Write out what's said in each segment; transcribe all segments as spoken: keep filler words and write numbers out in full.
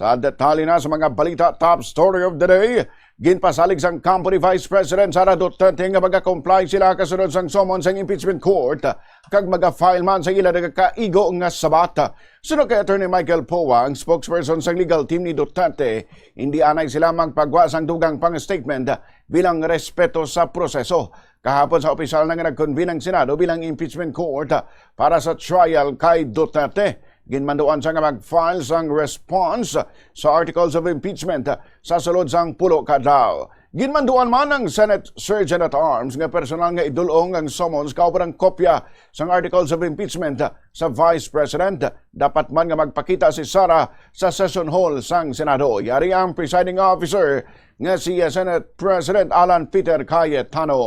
Sa detalye na sa mga balita, top story of the day, ginpasalig sang kampo ni Vice President Sara Duterte nga maga-comply sila kasunod sang summons sang impeachment court kag maga-file man sa ila nagakaigo nga sabat. Suno kay Attorney Michael Poa, ang spokesperson sang legal team ni Duterte, hindi anay sila magpagwa sang dugang pang statement bilang respeto sa proseso. Kahapon sa opisyal na nga nag-convene ang Senado bilang impeachment court para sa trial kay Duterte. Ginmanduan siya nga mag-file sang response sa articles of impeachment sa sulod sang pulo ka adlaw. Ginmanduan man ang Senate Sergeant at Arms nga personal nga idul-ong ang summons kauban ang kopya sang articles of impeachment sa Vice President. Dapat man nga magpakita si Sara sa session hall sang Senado. Yari ang presiding officer nga si Senate President Alan Peter Cayetano.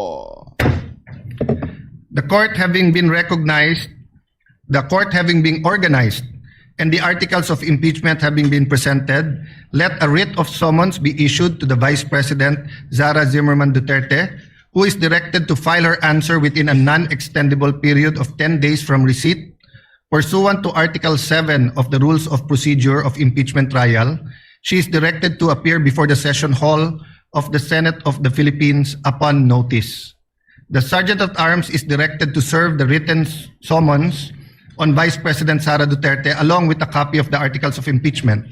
The court having been recognized, the court having been organized, and the articles of impeachment having been presented, let a writ of summons be issued to the Vice President Sara Zimmerman Duterte, who is directed to file her answer within a non-extendable period of ten days from receipt. Pursuant to Article seven of the Rules of Procedure of Impeachment Trial, she is directed to appear before the session hall of the Senate of the Philippines upon notice. The Sergeant at Arms is directed to serve the written s- summons on Vice President Sara Duterte along with a copy of the articles of impeachment.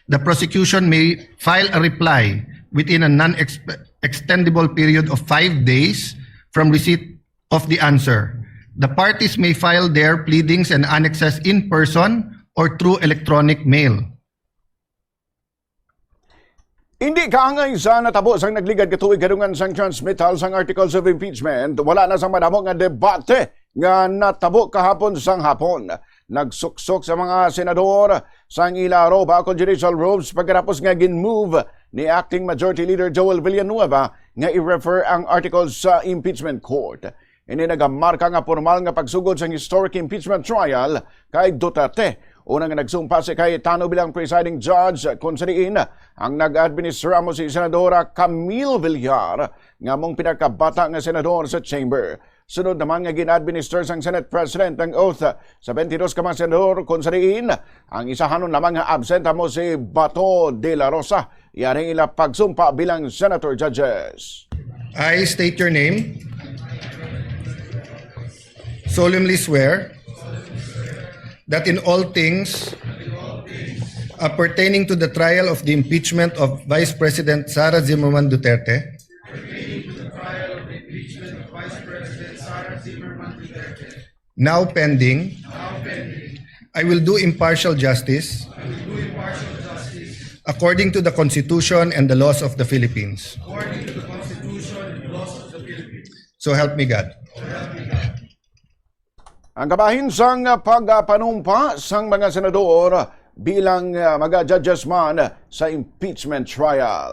The prosecution may file a reply within a non-extendable period of five days from receipt of the answer. The parties may file their pleadings and annexes in person or through electronic mail. Hindi kaangay sa natabo sang nagligad ka tuig kadungan sang transmittal sang articles of impeachment, wala na sang madamo nga debate nga natabo kahapon sang hapon. Nagsuksok sa mga senador sang ila roba kon judicial robes pagkatapos nga gin-move ni Acting Majority Leader Joel Villanueva nga i-refer ang articles sa impeachment court. Ini nagamarka nga pormal nga pagsugod sang historic impeachment trial kay Duterte. Una nga nagsumpa si Cayetano bilang presiding judge, kung sa diin ang nag-administra mo si Senadora Camille Villar nga among pinakabata nga senador sa chamber. Sunod naman nga gin-administer sang Senate President ang oath sa twenty-two ka mga senador, kung sa diin ang isahanon lamang nga absent amo si Bato de la Rosa. Yari ila pagsumpa bilang senator judges. I state your name. Solemnly swear that in all things appertaining to the trial of the impeachment of Vice President Sara Zimmerman Duterte, now pending, I will do impartial justice according to the Constitution and the laws of the Philippines. So help me God. Ang kabahin sang pagpanumpa sang mga senador bilang, ah, mga judges man sa impeachment trial.